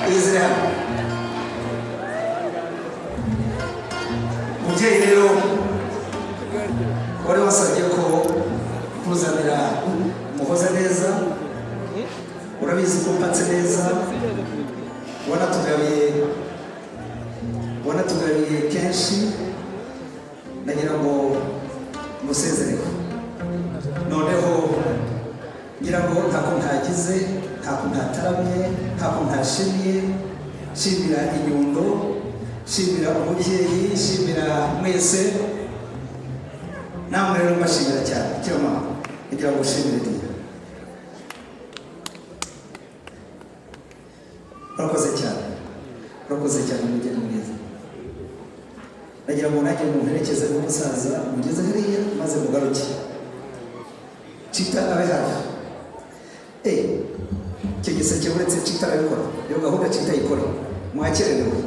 Iyizire hano mubyeyi. Rero wari wasabye ko kuzanira Muhoza neza, urabizi ko mpatse neza, wanatugabiye, wanatugabiye kenshi. Ndagira ngo musezereho noneho. Ngira ngo ntako ntagize, ntako ntataramye, ntako ntashimye. Shimira inyundo, shimira umubyeyi, shimira mwese. Namwe rero mbashimira cyane. Cyoma, kugira ngo ushimire Diya. Urakoze cyane, urakoze cyane, mugeni mwiza. Ndagira ngo nanjye mumperekeze n'umusaza, mugeze hariya maze mugaruke. Cita abe hafi. Eh, icyo giseke, uretse Cita arabikora, iyo gahunda Cita ayikora, mwakererewe.